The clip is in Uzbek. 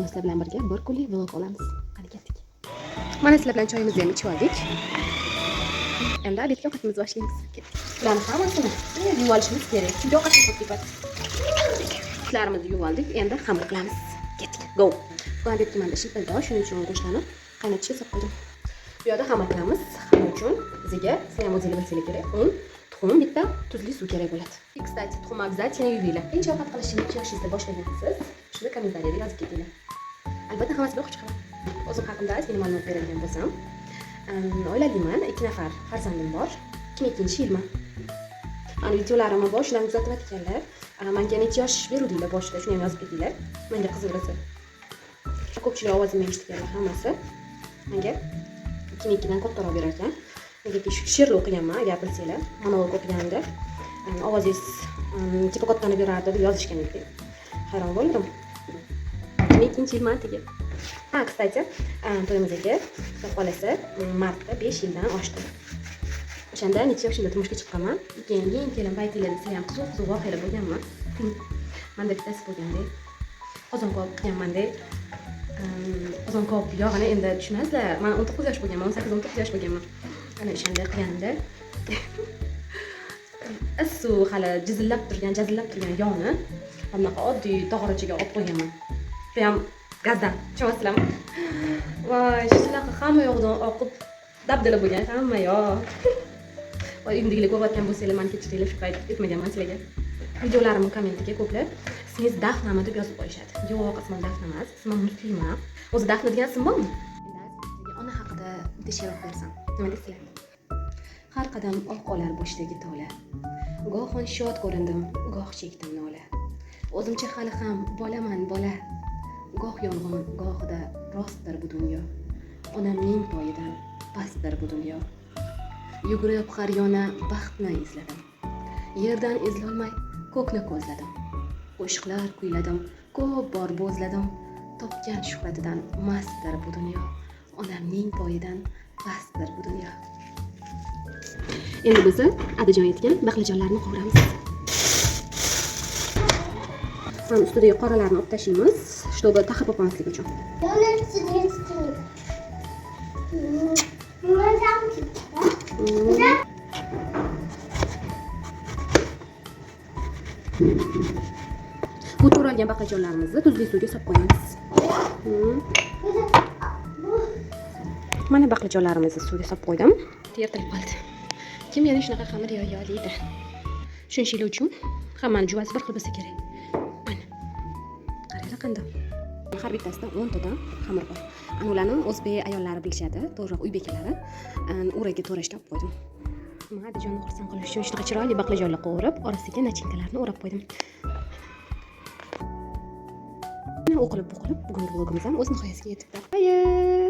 Bugun sizlar bilan birga bir kunlik vlog olamiz. Qani ketdik. Mana sizlar bilan choyimizni ham ichib oldik. Endi обед ga ovqatimizni boshlaymiz. Ketdik. Bularni hammasini yuvib olishimiz kerak. Chunki ovqat ko'p ketadi. Sutlarimizni yuvib oldik. Endi xamir qilamiz. Ketdik. Go. Bugun обед ga menda shilpildo, shuning uchun go'shtlarni qaynatishga solib qo'ydim. Bu yerda xamir qilamiz. Xamir uchun bizga, sizlar ham o'zinglar bilsanglar kerak, un, tuxum, bitta tuzli suv kerak bo'ladi. И, кстати, tuxumni обязательно yuvinglar. Birinchi ovqat qilishni necha yoshingizda boshlagansiz? Shuni kommentariyada yozib ketinglar. Albatta hammasiga o'qib chiqaman. O'zim haqimda ozgina ma'lumot beradigan bo'lsam, oilaliman, 2 nafar farzandim bor. 2002-yilman. Mani videolarimni boshidan kuzatayotganlar, menga necha yosh beruvdinglar boshida, shuni ham yozib ketinglar. Menga qiziq rosa. Ko'pchilik ovozimni eshitganlar hammasi menga 2002dan kattaroq berar ekan. Negaki shu she'rni o'qiganman, agar bilsanglar, monolog o'qiganimda ovozingiz типа kattani berardi deb yozishgan edi. Hayron bo'ldim. 2002-yilman tegi. Ha, кстати, to'yimizga xudo xohlasa martda 5 yildan oshdi. O'shanda necha yoshimda turmushga chiqqanman. Keyin yangi kelin paytinglarda sizlar ham qiziq qiziq voqealar bo'lganmi? Manda bittasi bo'lganda qozon kabob qilganmanda. Qozon kabob yog'ini endi tushunasizlar. Men 19 yosh bo'lganman, 18-19 yosh bo'lganman. Ana o'shanda qilganimda issiq hali jizillab turgan, jazillab turgan yog'ni bunaqa oddiy tog'orachaga olib qo'yganman. Bu ham gazdan, tushunyapsizlarmi? Voy, shunaqa hamma yoqdan oqib dabdala bo'lgan hamma yoq. Voy, uyimdagilar ko'rayotgan bo'lsanglar, mani kechiringlar, shu payt aytmaganman sizlarga. Videolarimni kommentiga ko'plar ismingiz Dafnami deb yozib qo'yishadi. Yo'q, ismim Dafna emas, ismim Muslima. O'zi Dafna degan ism bormi? Endi ona haqida bitta she'r o'qib bersam, nima deysizlar? Har qadam oq olar boshdagi tola. Gohon shod ko'rindim, goh chekdim nola. O'zimcha hali ham bolaman bola. Goh yolg'on, gohida rostdir bu dunyo. Onamning poyidan pastdir bu dunyo. Yugurib har yona baxtni izladim. Yerdan izlolmay ko'kni ko'zladim. Qo'shiqlar kuyladim, ko'p bor bo'zladim. Topgan shuhratidan mastdir bu dunyo. Onamning poyidan pastdir bu dunyo. Endi bo'lsa adajon aytgan baqlajonlarni qovuramiz. Mana ustidagi qoralarni olib tashlaymiz, чтобы taxir bo'lib qolmasligi uchun. Bu to'ralgan baqlajonlarimizni tuzli suvga solib qo'yamiz. Mana baqlajonlarimizni suvga solib qo'ydim. Yirtilib qoldi. Kim yana shunaqa xamir yoya oladi? Tushunishinglar uchun hammani juvasi bir xil bo'lsa kerak. Mana. Qaranglar qanday. Har bittasida 10 tadan xamir bor. Ana ularni o'zbek ayollari bilishadi, to'g'riroq uy bekalari. Uraga to'rashga olib qo'ydim. Men Adijonni xursand qilish uchun shunaqa chiroyli baqlajonlar qovurib, orasiga nachinkalarni o'rab qo'ydim. O'qilib, o'qilib bugungi vlogimiz ham o'z nihoyasiga yetibdi. Xayr.